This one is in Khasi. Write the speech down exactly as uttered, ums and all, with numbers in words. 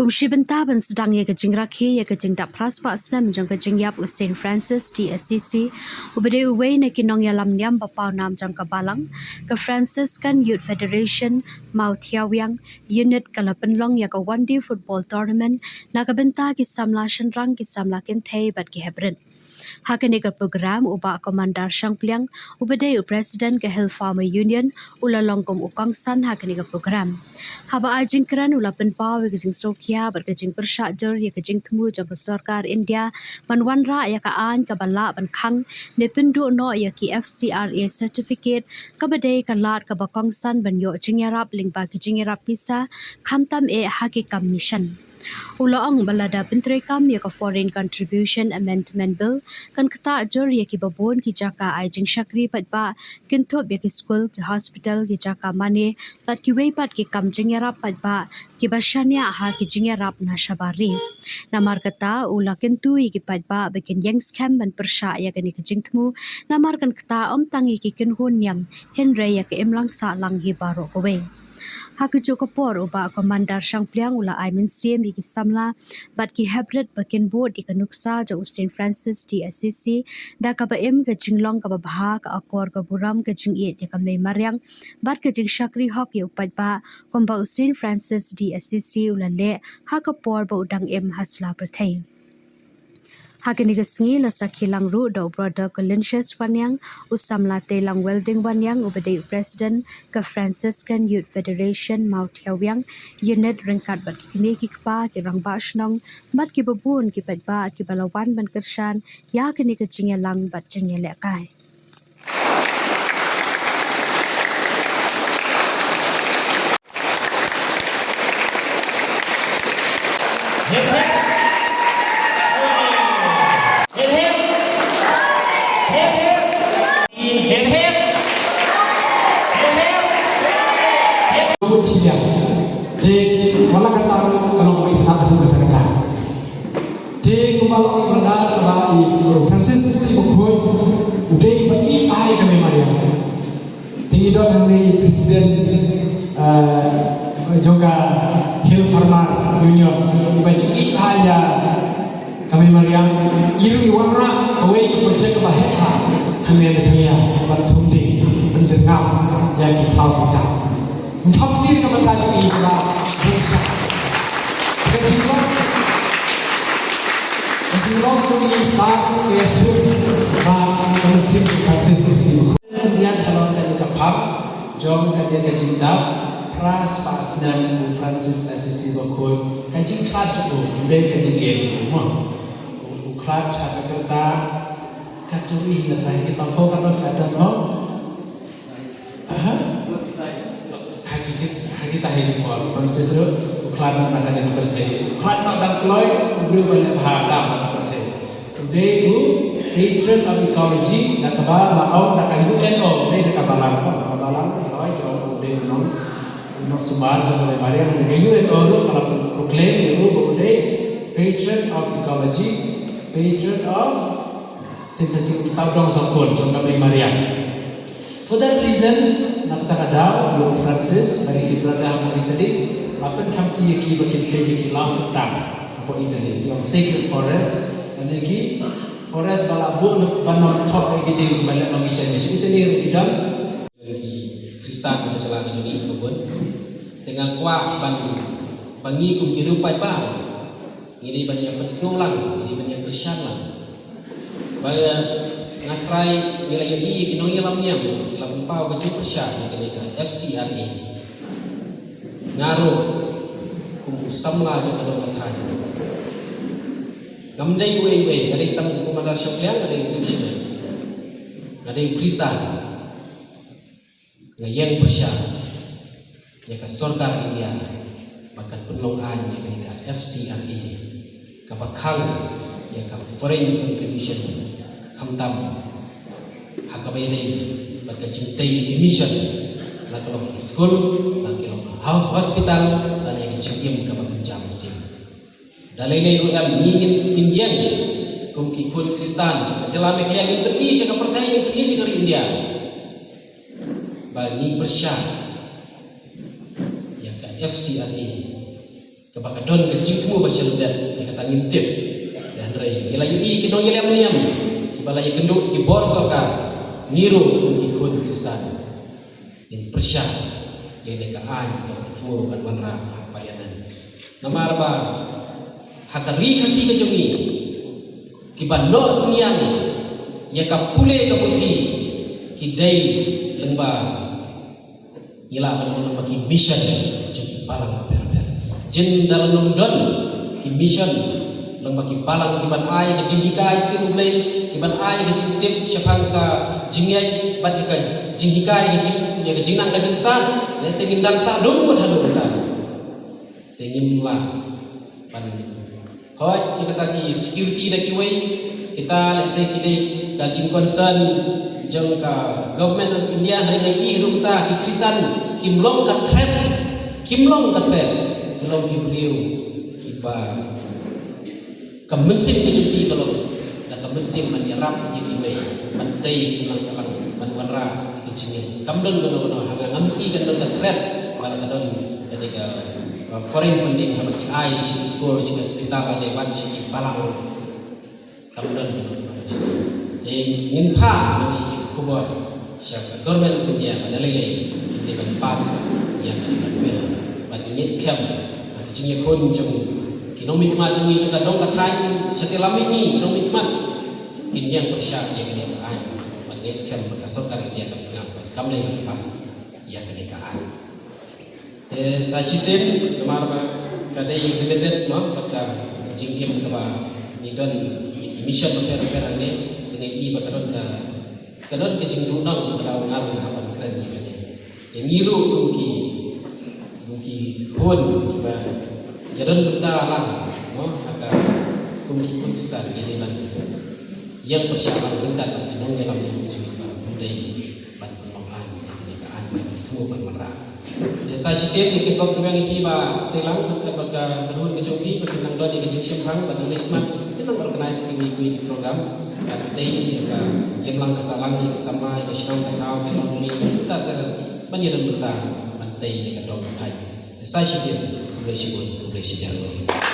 Kum shi bynta ban sdang ïa ka jingrakhe ïa ka jingdap phra spah snem jong ka jingïap u Saint Francis de Assisi, uba dei uwei na ki nongïalam niam ba pawnam jong ka Balang, ka Franciscan Youth Federation Mawthiawïang Unit ka la pynlong ïa ka One Day Football Tournament na ka bynta ki samla shynrang, ki samla kynthei bad ki heprit. Ha kane ka program, u Bah Commander Shangpliang, uba dei u President ka Hill Farmer Union, u la long kum u kongsan ha kane ka program. Haba ai jingkren, u la pynpaw ïa ka jingsngewkhia bad ka jingpyrshah jur ïa ka jingthmu jong ka sorkar India ban wanrah ïa ka aiñ kaba lah ban khang ne pynduh noh ïa ki F C R A certificate, kaba dei ka lad kaba kongsan ban ïoh jingïarap lyngba ki jingïarap pisa, khamtam eh ha ki kam mission. U la ong ba lada pyntreikam ïa ka Foreign Contribution Amendment Bill, kan ktah jur ïa kiba bun ki jaka ai jingshakri paidbah, kynthup ïa ki skul, ki hospital, ki jaka mane bad kiwei pat ki kam jingïarap paidbah kiba shaniah ha ki jingïarap na shabar ri. Namar kata, u la kyntu ïa ki paidbah ba kin ïeng skhem ban pyrshah ïa kane ka jingthmu, namar kan ktah ym tang ïa ki kynhun niam, hynrei ïa ka imlang sahlang hi baroh kawei. Ha kajuh ka por, u Bah Commander Shangpliang u la ai mynsiem ïa ki samla bad ki heprit ba kin bud ïa ka nuksa jong u Saint Francis de Assisi, da kaba im ka jinglong kaba bha, ka akor ka burom, ka jingïeit ïa ka mei mariang bad ka jingshakri hok ïa u paidbah, kumba u Saint Francis de Assisi u la leh ha ka por ba u dang im ha sla pyrthei. Ha kane ka sngi la sakhi lang ruh da u Brother Colinsius Wanniang, u samla Teilang Welding Wanniang, uba dei u President ka Franciscan Youth Federation Mawthiawïang Unit, ryngkat bad ki kmie ki kpa, ki rangbah shnong bad kiba bun ki paidbah kiba la wan ban kyrshan ïa kane ka jingïalang bad jingïalehkai. Hip, hip. Hip, hip. Hip, hip. Hip, hip. Hip, hip. Hip, hip. Te wala kata ruh ka long ba itynnad ruh kata kata. Te kumba la ong i brother ba i Francis Assisi Bakhuid u dei ba i ai ka mei mariang. Te ngi don hangne i president, eh, jong ka Hill Farmer Union, i ba ju i ai ïa ka mei mariang, i ruh i wanrah kawei ka project kaba heh ha hangne Meghalaya, ban thung dieng, pynjyrngam ïa ki thaw kita. Ngi thok kti ka bynta jong i kaba bun sha. Ka jinglong, ka jinglong jong i sa ka sdang ba ka mynsiem Francis Assisi. Ka liang halor kane ka phang jong kane ka jingdap phra spah snem u Francis Assisi Bakhuid, ka jingkhlad jong u, u dei ka jingim mo. U, u khlad ha ka kyrta, ka jong i na trai ki sangho ka don ka don mo. Aha. Ha ki, ha kita hi por Francis ruh u khlad noh na kane ka pyrthei. U khlad noh dang kloi, u briew ba leh bha tam ha ka pyrthei. U dei u patron of ecology, da kaba la ong da ka U N O, u dei da ka balang, ka balang, loi ka ong u dei u nong, u nongsumar jong ka mei mariang, da ka U N O ruh ka la proclaim ïa u ba u dei patron of ecology, patron of, te ka sing sawdong sawkun jong ka mei mariang. For that reason, na kata ka daw, ïa u Francis bad ki brother hapoh Italy la pynkhamti ïa ki ba kin peit ïa ki law kyntang hapoh Italy, ïa u Sacred Forest, lane ki forest ba la buh ban ym thoh ïa ki dieng ba leh nongshun ïa sha Italy ruh ki don. Ki Khristan ba jylla ka jong ngi ba bun. Te nga kwah ban, ba ngi kum ki riew paidbah, ngi dei ban ïa pynsngew lang, ngi dei ban ïa kyrshan lang. Ba nga trai ngi la ïohi ïa ki nongïalam niam ki la pynpaw ka jingpyrshah ïa kane ka F C R A. Nga ruh kum u samla jong ka dong ka thaiñ, ngam dei uwei uwei, nga dei tang u Commander Shangpliang, nga dei u Commissioner, nga dei u Khristan. Nga ïeng pyrshah ïa ka sorkar India ba kan pynlong aiñ ïa kane ka F C R A kaba khang ïa ka foreign contribution, khamtam ha kaba ïadei bad ka jingtei ïa ki mission, la ka long ki skul, la ki long ha hospital, lane ïa ka jingim kaba kynja mynsiem. Da lei lei ruh em, ngi ngin, ngin ïeng kum ki khun Khristan jong ka jylla Meghalaya, ngin pyni sha ka pyrthei, ngin pyni sha ka ri India ba ngi pyrshah ïa ka F C R A kaba ka don ka jingthmu ba sheldet, ïa kata ngim tip. Te hynrei ngi la ïohi ki nongïaleh niam kiba la ïakynduh ki bor sorkar, ngi ruh kum ki khun Khristan ngin pyrshah ïa kane ka aiñ kaba ki thmu ban wanrah ha parliament. Namar ba ha ka ri Khasi ka jong ngi, kiba noh synñiang ïa ka pule ka puthi ki dei lyngba, ngi lah ban ong lyngba ki mission jong ki balang bapher bapher. Jin da la nang don ki mission lyngba ki balang kiban ai ka jinghikai ktien U Blei, kiban ai ka jingtip shaphang ka jingngeit bad ka jinghikai ka jing, ïa ka jingnang ka jingstad, lehse ngin dang sah dum wat haduh mynta. Te ngim lah ban hoi ïa kata ki security da kiwei, kita lehse ki dei ka jingconcern jong ka Government of India, hynrei ngi ïohi ruh kita ki Khristan kim long ka threat, kim long ka threat, ki long ki briew kiba ka mynsiem ka jong ki ka long da ka mynsiem ban ïarap ïa kiwei, ban tei ïa ki imlang sahlang, ban wanrah ïa ki jingngeit. Kam don kano kano, ha nga ngam ïohi kan don ka threat ba la ka don kane ka, uh, foreign funding haba ki ai sha ki skul, sha ki hospital, lane ban sha ki balang. Kam don kano kano ka jingngeit. Te ngin phah ïa ki khubor sha ka Government of India ba da lei lei kin dei ban pass ïa kane ka bill. Bad ngi ngeit skhem ba ki jingïakhun jong ki nongmihkhmat jong ngi jong ka dong ka thaiñ shatei lam mihngi, ki nongmihkhmat kin ïeng pyrshah ïa kane ka aiñ. Bad ngi ngeit skhem ba ka sorkar India kan sngap bad kam dei ban pass ïa kane ka aiñ. Te sa shisien, namar ba ka dei related, mo, bad ka jingim kaba ngi don, mission bapher bapher hangne, te ngi i ba ka don ka, ka don ka jingduhnong kaba dang ngar ha ban kren ïa kane. Te ngi ruh kum ki, kum ki khun kiba ïa don bynta lang, mo, ha ka kum ki khun Khristan ngi dei ban ïeng pyrshah ban ryngkat bad ki nongïalam niam ki jong ngi ba ym dei ban pynlong aiñ ïa kane ka aiñ, ban thmu ban wanrah. Te sa shisien ngi kyrpad kyrpang ïa phi ba tei lang ryngkat bad ka kynhun ka jong phi ba kin nang don ïa ka jingshemphang bad nang leit khmat, kin nang organize ïa kiwei kiwei ki program ban tei ïa ka imlang ka sahlang, ïa ka samla, ïa ka shnong ka thaw, ki longkmie, ban ïa don bynta ban tei ïa ka dong ka thaiñ. Te sa shisien khublei shibun, khublei shihajar nguh.